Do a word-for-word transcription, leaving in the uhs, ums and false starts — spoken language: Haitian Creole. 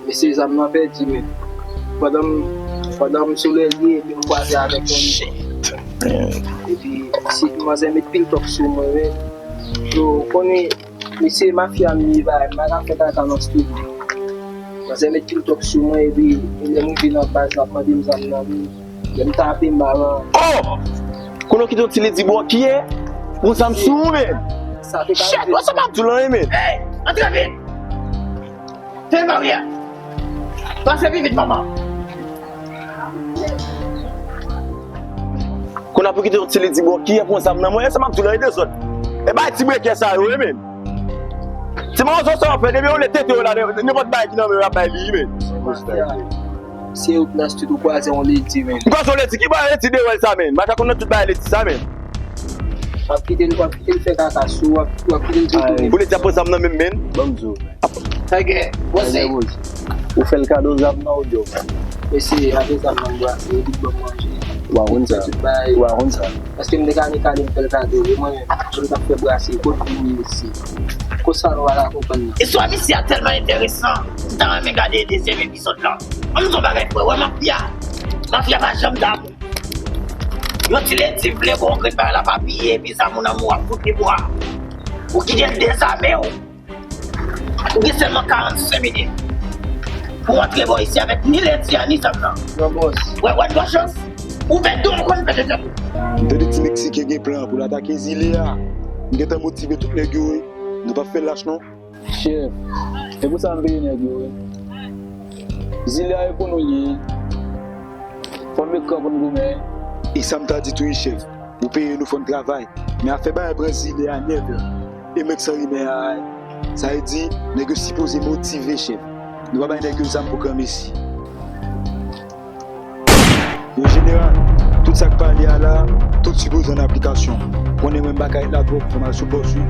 Mesye, zam nan pèdi, men. Pandan m, pandan m sou lèzye, epi m kwaze avèk yon nèg. Epi, si manzè met pil tòk sou mwen, men. Yo, konnen, mesye, mafya m ye, ba, m pa ka fè kaka nan studio. Manzè met pil tòk sou mwen, epi, lè m rive nan baz, l ap mande m zam nan, men. Lè m tape, m pa nan. Oh! Konnen w kite yon ti ledi bò kiyè? Yon zam sou ou, men. Sa te ka rive. Shit, wè sa m ap di w lan, men. Hey! Antre vit! Fè baryè! Pase pi vit, manman! Kounye a pou kite yon ti ledi bò kiyè pran zam nan mwen, e sa m ap di w la, e dezòd. E bay ti brekè sa yo, wi, men. Ti manzò sa w ap fè, depi yo le tete yo la, nenpòt bagay ki nan men yo, y ap bay li, wi, men. Se yo k nan street ou kwaze yon ledi, men. M kwaze yon ledi, ki bagay ledi dewòl sa, men? M pa ka konn nan tout bagay ledi sa, men. W ap kite l, w ap kite l fè kaka sou ou, w ap, w ap kite l toutouni. Pou ledi a pran zam nan men m, men. Ban m di w. Sa gen, wose. Ou fè l kado zam nan ou dyo? Mesye, avè zam nan m brase, li ban m manje. Ou a konn sa. Ou a konn sa. Paske m te ka ni kado m fè l kado, e mwen menm, jan m t ap fè brase, kot vini isi. Kot sa nou pa ka konprann nan? Istwa misye a tèlman enteresan, m ta renmen gade dezyèm epizòd la. Ann di yon bagay frè, wè mafya, mafya pa janm damou. Yon ti ledi vle gon grenn bagay la pa piye, epi zam ou nan men w ap fout li bwa. Ou kite l dezame w. Ou gen sèlman karannsenk minit pou w antre bò isi avèk ni ledi a ni zam nan. Gran bòs. Wè, wè, bò chans. Ou pèdi, ou konn pèdi tèt ou. M tande ti Meksiken gen plan pou l atake zile a. M gentan motive tout nèg yo, wi. Nou p ap fè l lach, non. Chèf, se pou sa m peye nèg yo, wi. Zile a e pou nou l ye. Fò n met kan pou n goumen. E sa m ta di tou wi, chèf. Ou peye nou, fò n travay. Men afè bagay pran zile a nèf è. E menm san rimè a, sa vle di, nèg yo sipoze motive, chèf. Nou pa bay nèg yo zam pou granmesi. Yo jeneral, tout sa k pale a la, tout sipoze an aplikasyon. Konnen mwen m pa ka ret la twòp, fò m al sou pòs wi.